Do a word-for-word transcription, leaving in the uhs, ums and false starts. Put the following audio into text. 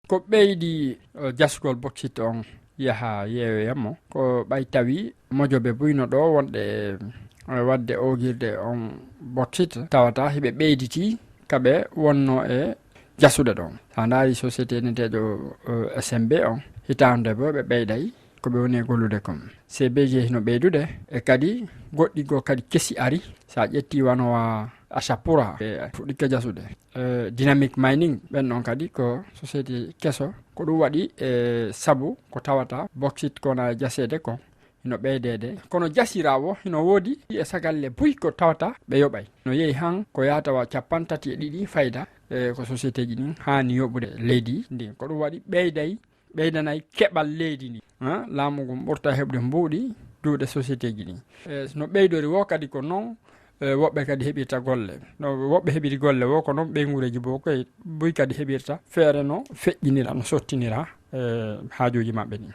Ko ɓeydi, eh, jasugol boksit on yaha yeeyoyammo, ko ɓay tawi mojobe buy no ɗo wonɗe, eh, waɗde oogirde on boksit, tawata hiɓe ɓeyditi ka ɓe wonno e jasude ɗon. Sa ndaari société neteejo, eh, S M B on, hitaande bo ɓe ɓeyday ko ɓe woni e gollude kon. C B G hino ɓeydude, e kadi goɗɗi goo kadi kesi ari. Sa ƴetti wano wa Ashapura, ɓe fuɗɗike jasude. Eh, Dynamic Mining, ɓen ɗon kadi ko société keso. Ko ɗum waɗi, eh, sabu ko tawata boksit ko na jaseede kon hino ɓeydeede. Kono jasira wo hino woodi e sagalle buy ko tawata ɓe yoɓay. No yehi han ko yaata wa cappanɗe tati e ɗiɗi fayda, eh, ko sociétéji ɗin haani yoɓude leydi ndin. Ko ɗum waɗi ɓeyday, ɓeydanay keɓal leydi ndi. Ha? Laamu ngun ɓurta heɓde mbuuɗi duuɗe sociétéji ɗin. Eh, no ɓeydori wo kadi ko non, eh, woɓɓe kadi heɓirta golle. No woɓɓe heɓiri golle wo ko non ɓeynguureeji bo koye buy kadi heɓirta feere no feƴƴinira, no sottinira, eh, haajuuji maɓɓe ɗin.